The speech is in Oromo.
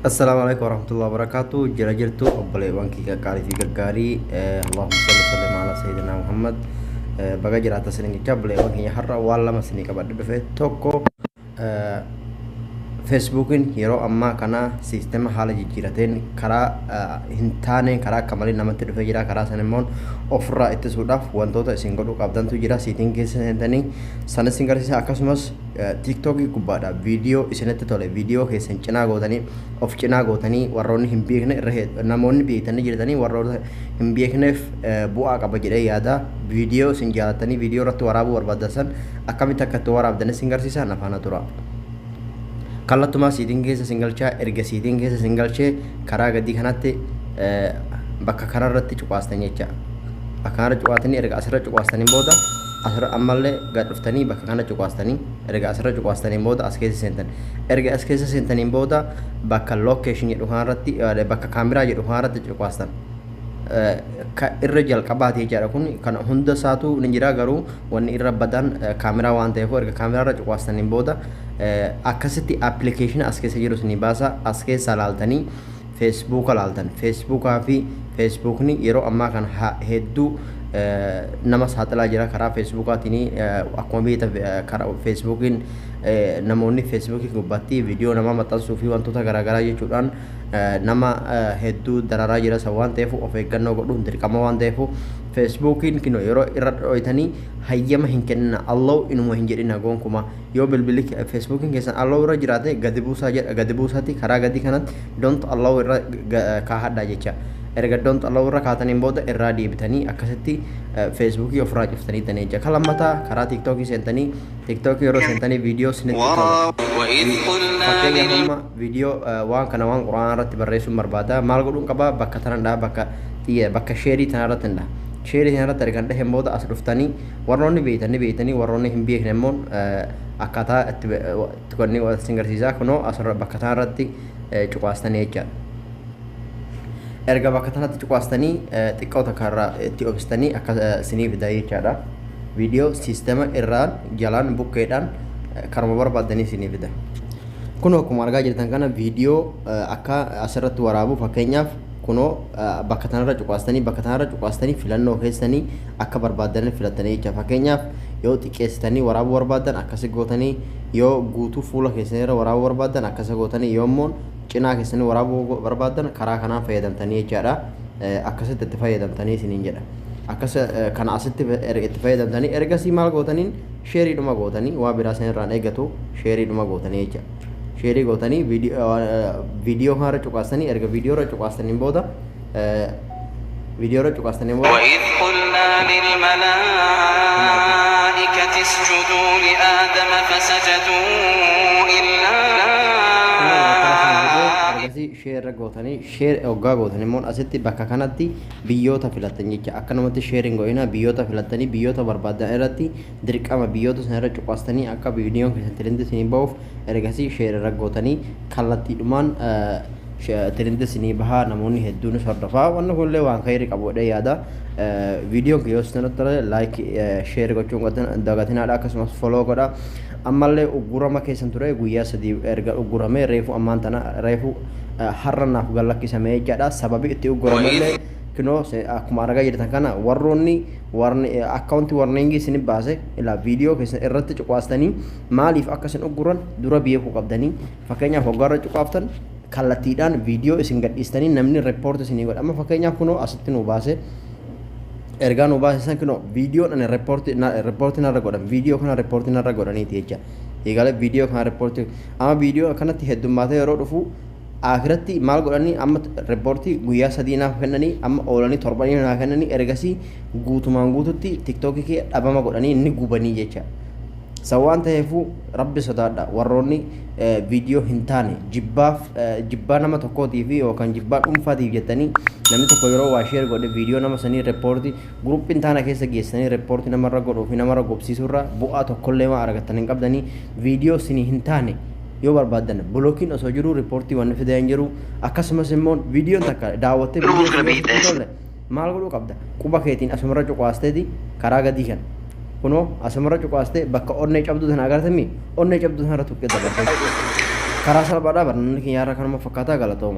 Assalaamu alaikum warahmatullahi wabarakatuh. Jira jirtu obboleewwan kiyya qaqqaalii fi gaggaarii. Allahumma salli sallim ala sayyidina Muhammad. Baga jiraata isinin jecha obboleewwan kiyya, har'a waan lama isinii qabadhe dhufe. Tokko, Feesbuukiin yeroo ammaa kana siistema haala jijjiirateen karaa hin taaneen, karaa akka malee namatti dhufee jira. Karaa san immoo ofirraa ittisuudhaaf wantoota isin godhuu qabdantu jira. Setting keessa seentanii sanis isin garsiisa. Akkasumas TikTokii gubbaadha viidiyoo isinitti tole viidiyoo keessan cinaa gootanii, of cinaa gootanii, warroonni hin beekne irra, namoonni beektanii jirtanii warroota hin beekneef bu'aa qaba jedhee yaada. Viidiyoo isin jaalattanii viidiyoo irratti waraabuu barbaaddan san akkamitti akka itti waraabdan isin garsiisa, na faana tura. Kallattumaa setting keessa isin galchaa. Erga setting keessa isin galchee karaa gadii kanatti bakka kanarratti cuqaastan jecha. Bakka kanarra cuqaastanii, erga asirra cuqaastanii booda asirra ammallee gad dhuftanii bakka kana cuqaastanii, erga asirra cuqaastanii booda as keessa seentan. Erga as keessa seentaniin booda bakka location jedhu kanarratti, bakka kaameraa jedhu kanarratti cuqaastan. Ka irra jalqabaati jechaadha. Kun kan hunda isaatu ni jira, garuu wanni irra badan kaameraa waan ta'eef, erga kaameraa irra cuqaastaniin booda akkasitti appilikeeshina as keessa jiru isinii baasa. As keessa laaltanii Feesbuuka laaltan. Feesbuukaa fi Feesbuukni yeroo ammaa kana hedduu nama saaxilaa jira karaa Feesbuukaatiin. Akkuma beektan, karaa Feesbuukiin namoonni Feesbuukii gubbaatti viidiyoo namaa maxxansuu fi wantoota garaagaraa jechuudhaan nama hedduu dararaa jira. San waan ta'eef of eeggannoo godhuun dirqama waan ta'eef, Feesbuukiin kino yeroo irra dhoytanii hayyama hin kennina, allow inuma hin jedhina gonkuma. Yoo bilbilli Feesbuukiin keessan allow irra jiraate gadi buusaa jedha. Gadi buusaati karaa gadii kanatti don't allow irra kaahadhaa jecha. Erga don't allow irra kaataniin booda irraa deebitanii akkasitti Feesbuukii ofirraa cuftanii tanii jecha. Kan lammataa karaa TikTokii seentanii, TikTokii yeroo seentanii viidiyoo isinitti tole, وإذ قلنا fakkeenyaaf amma viidiyoo waan kana, waan Quraanaa irratti barreessuun barbaada. Maal godhuun qaba? Bakka tanadha, bakka xiyya, bakka share tana irratti dha. Share tana irratti ergan dhaheen booda as dhuftanii, warroonni beektan ni beektanii, warroonni hin beekne immoo akkaataa itti wanni isin garsiisaa. Kunoo asirra bakka tana irratti cuqaastanii jechaadha. Erga bakka tanatti cuqaastanii xiqqoo takka irraa itti obsitanii akka isinii fida jechaadha. Viidiyoo siistema irraan jalaan bukkeedhaan karuma barbaaddanii isinii fida. Kunoo akkuma argaa jirtan kana viidiyoo akka asirratti waraabu, fakkeenyaaf kunoo bakka tanarra cuqaastanii, bakka tanarra cuqaastanii filannoo keessanii akka barbaaddan filattanii jecha. Fakkeenyaaf yoo xiqqeessitanii waraabuu barbaaddan akkasi gootanii, yoo guutuu fuula keessanirra waraabuu barbaaddan akkasa gootanii, yoo immoo cinaa keessanii waraabuu barbaaddan karaa kanaan fayyadamtanii jechaadha. Akkasitti itti fayyadamtanii isiniin jedha. Akkas kana asitti itti fayyadamtanii, ergasii maal gootaniin share dhuma gootanii, waa biraa isin eeggatu, share dhuma gootanii jecha. Share gootanii viidiyoo kanarra cuqaastanii, erga viidiyoo irra cuqaastaniin booda, viidiyoo irra cuqaastaniin booda وإذ قلنا للملائكة اسجدوا لآدم فسجدوا إلا Ergasii share irra gootanii, share hoggaa gootan immoo asitti bakka kanatti biyyoota filattan jecha. Akka namatti share hin godhina. Biyyoota filattanii, biyyoota barbaadan irratti dirqama biyyoota sana irra cuqaastanii akka viidiyoon keessan trend isinii bahuuf, ergasii share irra gootanii kallattiidhumaan trend isinii bahaa, namoonni hedduunis hordofaa. Wanni kunillee waan khayrii qabu jedhee yaada. Viidiyoon kun yoo isinitti tole like, share gochuun dagatinaadha. Akkasumas follow godha. Ammallee uggurama keessan ture guyyaa 3 erga ugguramee, reefu ammaan tana, reefu har'a naaf gallakkisame jechaadha. Sababi itti ugguramellee kinoo akkuma argaa jirtan kana, warroonni warni akkaawuntii warning isin baase ilaa viidiyoo keessan irratti cuqaastanii maaliif akka isin ugguran dura beekuu qabdanii. Fakkeenyaaf hoggaarra cuqaaftan kallattiidhaan viidiyoo isin gadhiistanii namni report isinii godha. Amma fakkeenyaaf kunoo asitti nu baase. Ergaa nu baase san kunoo viidiyoon ani report narra godhan, viidiyoo kana report narra godhaniiti jecha. Eegale viidiyoo kana report. Amma viidiyoo akkanatti heddummaatee yeroo dhufu akiratti maal godhanii, amma report guyyaa 3 naaf kennanii, amma oolanii torbanii naaf kennanii, ergasii guutumaan guututti TikTokii kee dhabama godhanii inni gubanii jecha. San waan ta'eefuu Rabbi sodaadha. Warroonni viidiyoo hin taane jibbaaf, jibbaa nama tokkootii fi yookaan jibbaa dhuunfaatiif jettanii, namni tokko yeroo waa share godhe viidiyoo nama sanii report group hin taane keessa geessanii report namarra godhuu fi namarra gobsiisuurra bu'aa tokkollee waan argattan hin qabdanii. Viidiyoo isinii hin taane yoo barbaaddan blockiin osoo jiru report wanni fidee hin jiru. Akkasumas immoo viidiyoon takka daawwattee viidiyoo sun yoo sitti tolle maal godhuu qabda? Quba keetiin asumarra cuqaasteeti karaa gadii kana kunoo asumarra cuqaastee bakka onnee cabduu tana agartami, onnee cabduu tanarra tuqxee dabartee. Karaa salphaadhaa barnoonni kiyyaarra kanuma fakkaataa, galatooma.